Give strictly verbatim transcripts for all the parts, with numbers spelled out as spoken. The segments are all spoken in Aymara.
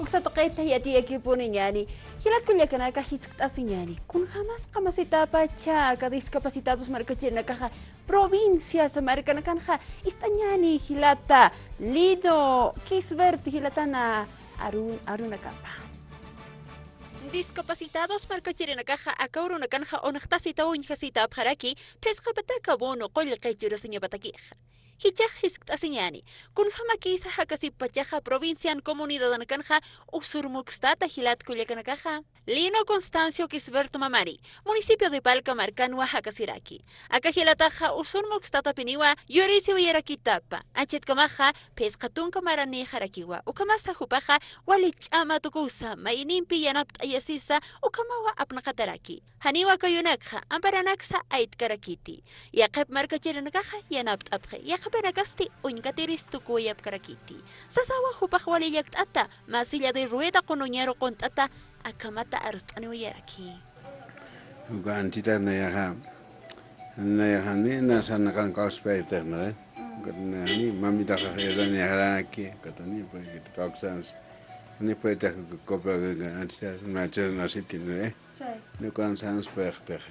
Uksa tuqita yatiyakipuniñäni. Jilat kullakanaka jiskt'asiñäni. Kunjamas qamasitapacha aka discapacitados markachirinakaxa provincias markanakanxa ist'añäni jilata Lino Kisbert jilatana arun-, arunakapa. Discapacitados markachirinakaxa aka urunakanxa uñjtasitaw uñjasitäpxaraki, phisqa pataka bono qullqi churasiñapatakixa. Jichhax jiskt'asiñäni, kunjamakisa jakasippachaxa provincian comunidadanakanxa usurmukstata jilat kullakanakaxa. Lino Constancio Kisbert Mamari, municipio de Palca markanwa jakasiraki. Aka jilataxa usurmukstatapiniwa yurisiwayarakitapa, anchitkamaxa phisqa tunka maranïxarakiwa, ukhamasa jupaxa wali ch'ama tukusa, maynimpi yanapt'ayasisa, ukhamawa apnaqataraki. Janiw aka uyunakxa amparanaksa aytkarakiti. Yaqhip markachirinakaxa yanapt'apxi, yaqhipinakasti uñkatiris tukuwayapkarakiti. Sasawa jupax wali llakt'ata, mä silla de rueda qunuñaru qunt'ata, akhamata arst'aniwayaraki. Uka anchhitar nayaxa, nayaxa ni na sarnaqan kawspayrtix, ¿no? Ukat nayaxa ni mamitaxa ayudaniyaxaraki, ukat ni, pues, kawksans, ni, pues, tax, copa, anchhitar, machas, no sé qué, ¿no? Nukan sanspayxtix.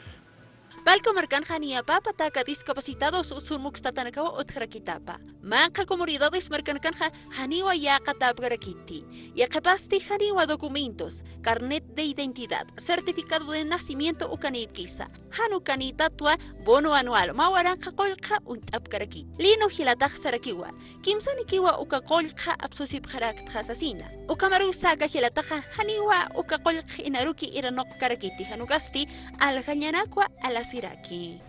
Palco markanxa niyapä pataka discapacitados usurmukstatanakawa utjarakitapa. Manqha comunidades markanakanxa janiwa yäqatäpkarakiti. Yaqhipasti janiwa documentos, carnet de identidad, certificado de nacimiento ukanïpkisa. Jan ukanïtatwa bono anual, mä waranqa qullqxa uñt'apkarakiti. Lino jilatax sarakiwa, kimsanikiwa uka qullqxa apsusipxaraktxa sasina. Ukhamarusa aka jilataxa janiwa uka qullqx inaruki iranuqkarakiti, jan ukasti aljañanakwa alasiraki.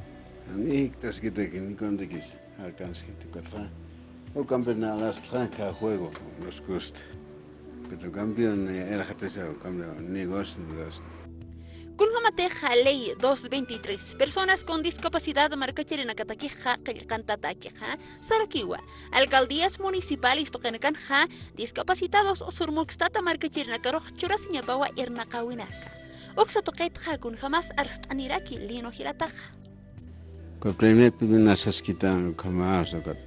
Jani jikt'askitaki, ni kuntikis alcanzkiti ukatxa. Ukampir na alastxa, kä juego nos gusta. Pero campeón, eh, irxatisa, campeón, negocio, no das. Kunjamatixa ley dos veintitrés, personas con discapacidad markachirinakatakixa qillqantatakixa, sarakiwa, alcaldías municipales tuqinakanxa, discapacitados usurmukstata markachirinakarux churasiñapawa irnaqäwinaka. Uksa tuqitxa kunjamas arst'aniraki Lino jilataxa. Uka primer pipin nasaskitan ukhamas ukat.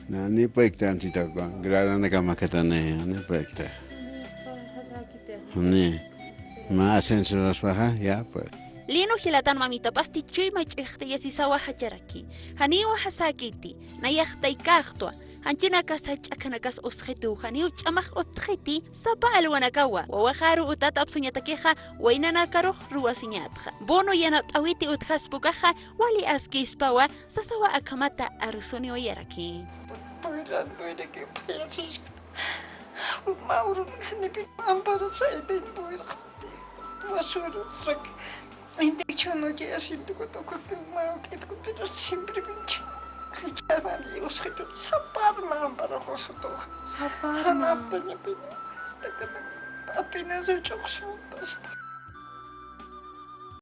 Na, ni pueykta anchita uka, gradanaka makatani, ni pueykta. Ni, mä ascenso raspaxa, ya, pues. Lino jilatan mamitapasti chuyma ch'uxtayasisawa jacharaki. Janiwa jasakiti, nayax taykäxtwa, janchinakasa ch'akhanakas usxitu, janiw ch'amax utjiti, sapa alwanakawa, wawaxaru utat apsuñatakixa, waynanakarux ruwasiñatxa. Bono yanapt'awiti utjaspa ukaxa, wali askispawa, sasawa akhamata arsuniwayaraki. Puyran, puyraki, phayasishkta. Mä urun janipi ampara saytin puyraqti. Basura, rak, infección, no, que asiento, cuando, cuando, mä, que, pero siempre pincha. Jicharmani, usxitu, saparma, ampara, josoto. Saparma. Janapaña, pina, hasta que apenas ocho, hasta.